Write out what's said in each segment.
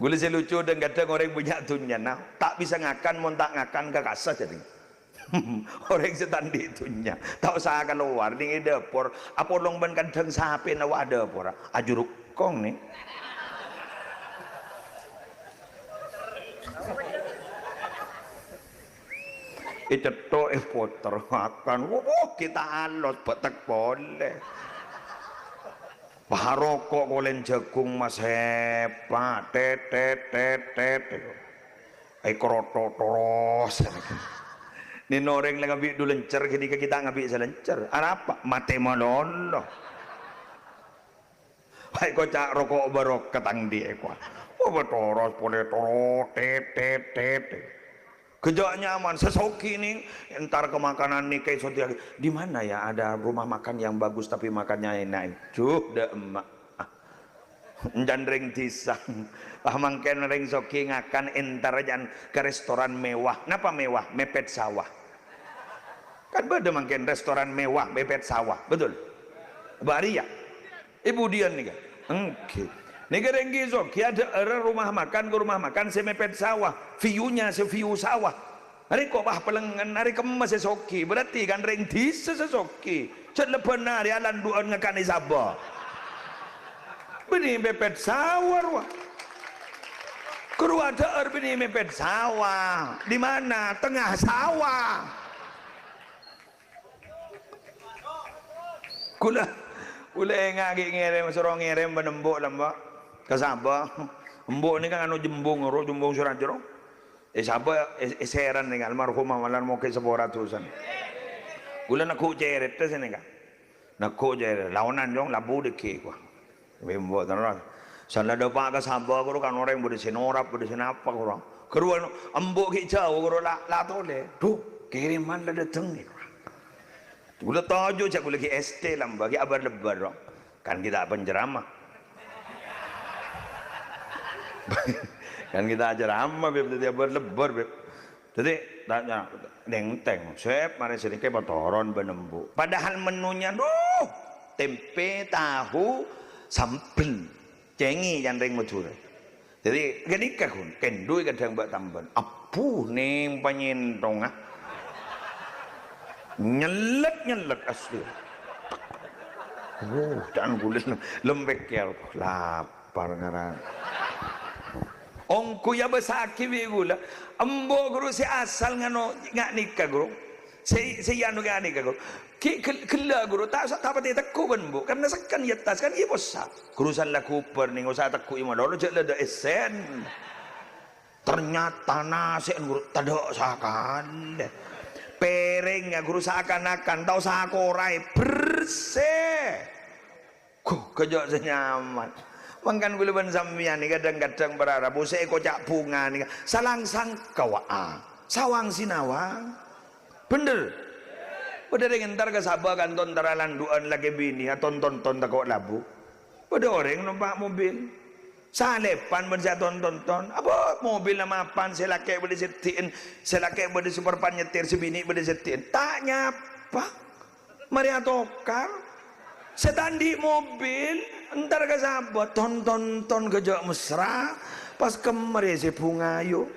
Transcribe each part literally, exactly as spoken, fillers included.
Ghulâ sè lucu, dhâng-kadhâng orèng bânnya' dhunnyana, ta' bisa ngakan, mon ta' ngakan ka kassa jârèya. Orèng sè ta' andi' dhunnya, ta' osa kalowar, nèng è dâpor, apolong bân kadhâng sapèna wa' dâpora, ajuruk kong nèng. Ècetto', èpoter, ngakan, wuh, kita alos, betek polè. Paroko' kolèn jhâghung masèpa', tèt, tèt, tèt, tèt. Èkaroto' toros. Nèng orèng la ngabi' du lèncèr, ghânèka ghi' ta' ngabi' sè lèncèr. Arapa? Matè malolo. Bâi koca' roko' barokah tang andi' èkowa. Oh, bâ toros polè toro', tèt, tèt, tèt. Ghâjâ' nyaman, sè soghi nèng, entar ke makanan nèka èsodiyâaghi. "Di mana ya ada rumah makan yang bagus tapi makannya enak?" Juh, dâ' emma'. Èncan rèng dhisa. Wah, mangkèn rèng soghi ngakan entar jhân ka restoran mewah. Napa mewah? Mepet sawah. Kan bâdâ mangkèn restoran mewah mepet sawah, betul? Bâ' rèya. È budiyân nèka? Èngghi. Nèka rèng ghi' soghi adhâ'ârâ rumah makan ka rumah makan sè mepet sawah. View-nya sè view sawah. Arèko' wah palengngen, arè kemma sè soghi. Berarti kan rèng dhisa sè soghi. Jhât lebbhâna arè alandu'ân ngakanè sabâ. Bânnè mepet sawah rowa. Ghuru adhâ'âr bânnè mepet sawah. Di mana? Tengah sawah. Ghulâ, ghulâ ènga' ghi' ngèrèm, soro ngèrèm bân embu' la, Mbok. Ka sabâ. Embu' nèka nganu jembung, ro, jembung sè rajâ, ro. È sabâ, è, è Serang nèka, almarhumah, malar moghi sapora dusan. Ghulâ negghu' cèrèta sè nèka. Negghu' cèrèt, laonan, Jong, labu dhâggi', kowa. Embu' terros. San la dâpa' ka sabâ, ghuru, kan orèng bâdâ sè norap, bâdâ sè napa, ghuru. Ghuru, anu, embu' ghi' jhâu, ghuru, la, la tolè. Duh, kèrèman la dâteng, kowa. Ghulâ toju', jhâ' ghulâ ghi' S T lamba, ghi' abâr-lebbâr, ro. Kan kita penceramah. Kan kita ceramah, Beb, dhâddhi abâr-lebbâr, Beb. Dhâddhi, ta-, ta-, nèng-tèng, sep, marè sanèka patoron bân embu'. Padahal menunya, duh, tempe, tahu, sambel. Cèngè can rèng Madhurâ. Dhâddhi, ghânèka, ghun, kèndhuwi kadhâng bâ' tambân. Abbhu, nèng panyènthongnga. Nyellet-nyellet asli. Wuh, can ghulâ lem-, lempèk, ya Allah. Lap-, Parkara. Ongghu èabâsaghi bi' ghulâ, embu' ghuru sè asal ngano-, nga' nèka, ghuru. Sè, sè èyanu nga' nèka, ghuru. Ghi' ghel-, ghellâ', ghuru, ta', ta' patè tegghu' bân embu', karna sekken è attas kan ghi' possa'. Ghuru san la ghubâr nèng, osa tegghu'i malolo, jhâ' la dâ' èssèn. Ternyata nasè'en, ghuru, tadâ' sakalè. Pèrèngnga, ghuru, seakan-akan ta' osa koraè, bersè. Ghu, ghâjâ' sè nyaman. Mangkana ghulâ bân sampèyan nèka kadhâng-kadhâng pararab sè èkoca' bhunga nèka. Salang sangka wa'a. Sawang sinawang. Bhender. Bâdâ rèng entar ka sabâ kanto entar alandu'ân lakè binè aton-tonton tako' labu. Bâdâ orèng nompa' mobil. Salèpan bân sè aton-tonton. Apa mobilla mapan sè lakè' bâdâ sè dhâddhi'ân, sè lakè' bâdâ sè parpan nyetir, sè binè' bâdâ sè dhâddhi'ân. Ta' nyapa. Marè atokar. Sè ta' andi' mobil, entar ka sabâ, ton-tonton ghâjâ' mesra, pas kemma rè sè bhunga ayu.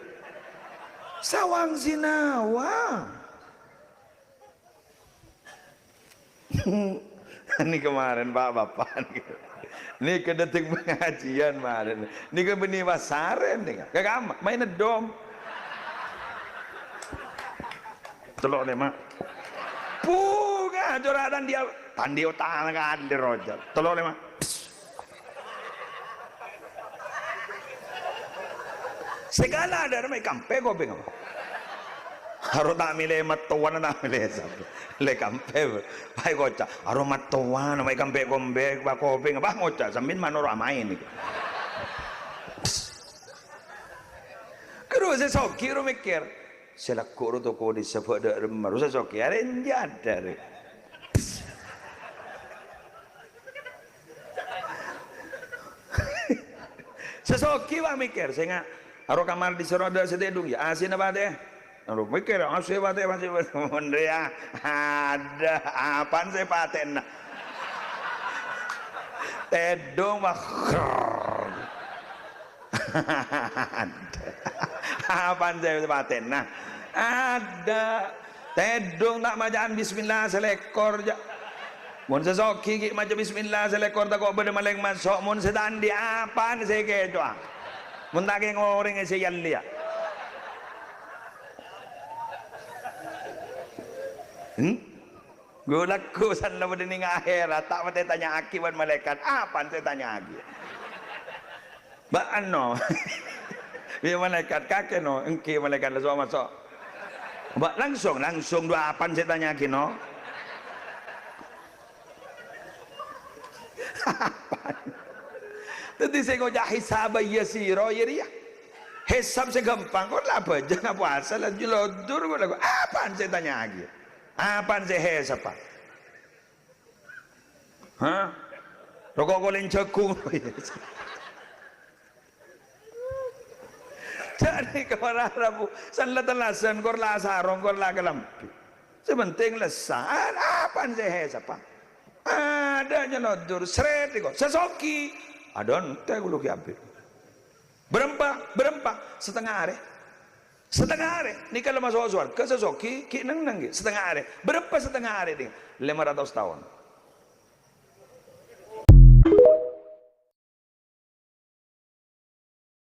Sawang sinawang. Nèka marèn, Pak, Bapak. Nèka dâteng pangajiyân marèn. Nèka bânnè pasarèn nèka. Ka kamma, maèn dom. Tello' lèma'. Bhunga, jhâ' ra ta' andi', ta' andi' otang kalèro, jhâ'. Tello' lèma'. Sè kala adâ' rèma èkampè kopèngnga. Aro ta' mèlè mattowana, ta' mèlè sapa. Lè kampè, bhâi koca'. Aro mattowana, ma' èkampè kombè, pa kopèng, bâ ngoca' sampèyan manoro' amaèn iki. Ghuru sè soghi ro mèkkèr, "Sè lagghu' ro toko dhisa bâ' dâ' remma, ro sè soghi arè enjâ' adâ' rè." Sè soghi, wah, mèkkèr, sènga', aro kamar dhisa ro adâ' sè tèdhung, ya, A C-na patè. Aro mèkkèr, A C patè, patè, patè. Mon rèya, adâ', apaan sè patèna? Tèdhung, wah. Apan sè patèna? Adâ'. Tèdung ta' maca'an bismillah salèkor, jâ'. Mon sè soghi ghi' maca bismillah salèkor tako' bâdâ malèng maso'. Mon sè ta' andi', apan sè èkèco'a? Mon ta' kèng orèng sè èyallèya. Hmm? Ghu-lagghu san la bâdâ neng akhèrat, ta' patè tanya'aghi bân malaèkat, apan sè ètanya'aghi? Bâ'ân, no. Bi' malaèkat, kakè, no. Èngghi, malaèkat, la so' maso'. Bâ', langsung, langsung, dhu apan sè ètanya'aghi, no? Apan? Dhâddhi sè ngoca' hisaban yasira, ya, rèya. Hisab sè ghâmpang, kor la abhâjâng apowasa, la nyelodor, kor la, apan sè ètanya'aghi? Apan sè èhèsabbhâ? Hah? Roko' kolèng jhâghung. Jârèya ka para rabu, san la tellasan, kor la asarong, kor la akalambhi. Sè pentèng lessa. A-, apan sè èhèsabbhâ? Adâ' nyelodor, srèt, èko. Sè soghi. Adâ' entè' ghulâ ghi' abit. Bârâmpa? Bârâmpa? Satengnga arè. Satengnga arè. Nèka la maso' sowarghâ, sè soghi ghi' neng-neng ghi'. Satengnga arè. Bârâmpa satengnga arè, ding? Lèma ratos taon.